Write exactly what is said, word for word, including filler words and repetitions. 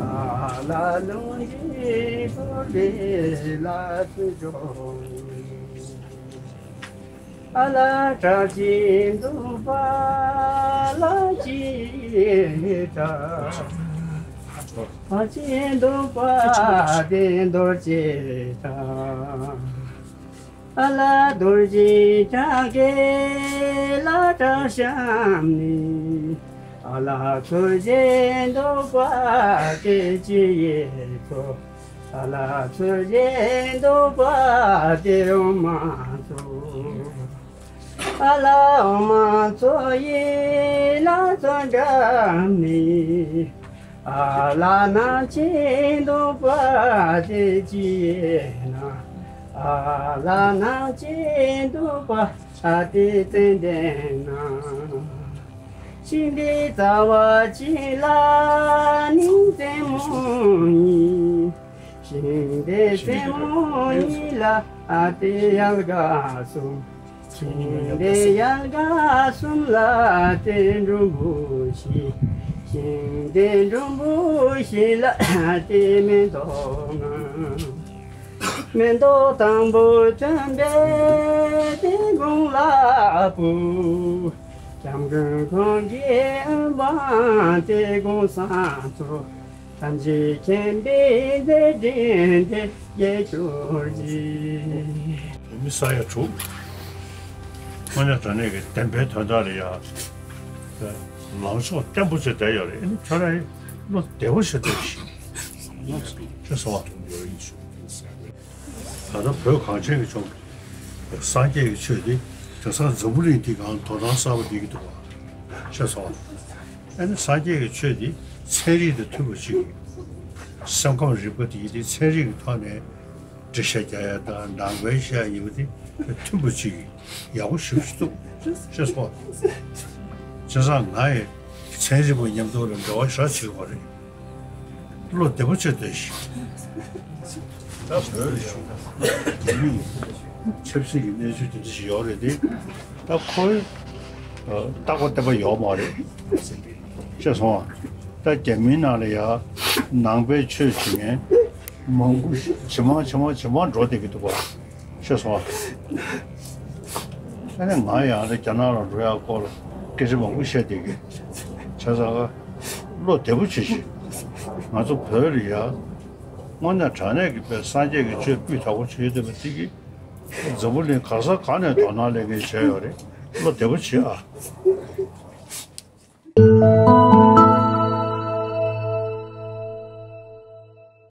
ཨ་ལ་ལུང་གི་བུ་ལས་ལ་སུ་འཇོག་ཨ་ལ་བྲག་ཅིག་འདུག་པ་ལ་ཅིག་གྲགས། ཨ་ཅིག་འདུག་པ་དེ་འདོར་ཅིག་གྲགས། ཨ་ལ་རྡོ་རྗེ་འཆང་གི་ལ་གྲགས་བཤམས་ནས། ཨ་ལ་ཚུར་བཞེས་འདུག་པ་དེ་ཅི་ཡིན་ཚོ། ཨ་ལ་ཚུར་བཞེས་འདུག་པ་དེ་འོ་མ་ཚོ། ཨ་ལ་འོ་མ་ཚོ་ཡིན་ལ་ཚོ་འགྲམ་ནས། ཨ་ལ་ནང་ཆེན་འདུག་པ་དེ་ཅི་ཡིན་ན། ཨ་ལ་ནང་ཆེན་འདུག་པ་དེ་ཙན་དན་ན། ཤིང་འདི་རྩ་བ་ཅིག་ལ་ནི་རྩེ་མོ་གཉིས། ཤིང་འདི་རྩེ་མོ་གཉིས་ལ་དེ་ཡལ་ག་གསུམ། ཤིང་འདི་ཡལ་ག་གསུམ་ལ་དེ་འབྲུམ་བུ་བཞི། ཤིང་འདི་འབྲུམ་བུ་བཞི་ལ་དེ་མེ་ཏོག་ལྔ། མེ་ཏོག་དང་པོ་བྱོན་པའི་དེ་དགུང་ལ་བུ། སྐྱབས་མགོན་ཁོང་གི་འོད་དཔག་དེ་དགུང་སང་ཚོ། ཐམས་ཅད་མཁྱེན་པའི་མཛད་འཕྲིན་དེ་རྒྱས་གྱུར་ཅིག་བོད་མི་ས་ཡ་དྲུག་དངོས་གནས་དྲང་གནས་ཀྱི་བདེན་པའི་དོན་དག་ལ་ཡ། ལངས་ཕྱོགས་བརྟན་པོ་བྱས་བསྡད་ཡོད་རེད། ཨ་ནི་ཁྱོད་རང་བློ་བདེ་པོ་བྱས་བསྡད་ཤིག་ཅེས་སོ། ད་ལྟ་བོད་གངས་ཅན་གྱི་ལྗོངས་ཀྱི་སངས་རྒྱས་ཀྱི་ཆོས་འདི་དེང་སང་འཛམ་བུ་གླིང་འདི་སྒང་དོ་སྣང་གསར་པ་སླེབས་ཀྱི་འདུག་བ། ཤེས་སོང་། ཨ་ནི་སངས་རྒྱས་ཀྱི་ཆོས་འདི་ཚན་རིག་དང་མཐུན་པ་ཅིག་སེམས་ཁམས་རིག་པ་འདི་འདི་ཚན་རིག་གི་ཐོག་ནས་འགྲེལ་བཤད་རྒྱག་ཡ་དང་ནང་པའི་བཤད་ཡ་ཡིན་པ་འདི་མཐུན་པ་ཅིག་ཡག་པོ་ཞེ་པོ་ཅིག་འདུག་ཤེས་སོང་། བྱས་ཙང་ང་ཡི་ཚན་རིག་པ་མཉམ་དུ་ལ་འབྲེལ་བ་ཞེ་དྲག་བྱེད་དགོས་རེད། བློ་བདེ་པོ་བྱས་སྡོད་ཤིག་ད་བོད་ལ་ཡོད་རྒྱ་མིའི་ཆབ་སྲིད་ཀྱི་གནས་ཚུལ་དེ་འདྲ་ཞིག་ཡོད་རེད་དེ། ད་ཁོའི་རྟག་པ་བརྟན་པ་ཡོད་མ་རེད། ཤེས་སོང་ཨ། ད་རྒྱ་མིའི་ནང་ལ་ཡ་ནང་པའི་ཆོས་བྱེད་མཁན་མང་པོ་ཇེ་མང་ཇེ་མང་ཇེ་མང་འགྲོ་བསྡད་ཀྱི་འདུག་བ། ཤེས་སོང་ཨ། ཨ་ནི་ང་ཡང་རྒྱ་ནག་ལ་འགྲོ་ཡག་སྐོར་ལ་སྐད་ཆ་མང་པོ་བཤད་བསྡད་ཀྱི། བྱས་ཙང་ཀ་བློ་བདེ་པོ་བྱེད་ཤིག་ང་ཚོ་བོད་ལ་ཡ་དངོས་གནས་དྲང་གནས་ཀྱི་དཔེ་སངས་རྒྱས་ཀྱི་ཆོས་སྤུས་དག་པོ་བྱེད་ཡོད་པ་དེ་གིས་འཛམ་བུ་གླིང་ག་ས་ག་ནས་དོ་སྣང་སླེབས་མཁན་བྱས་ཡོད་རེད། བློ་བདེ་པོ་བྱེད་ཨ།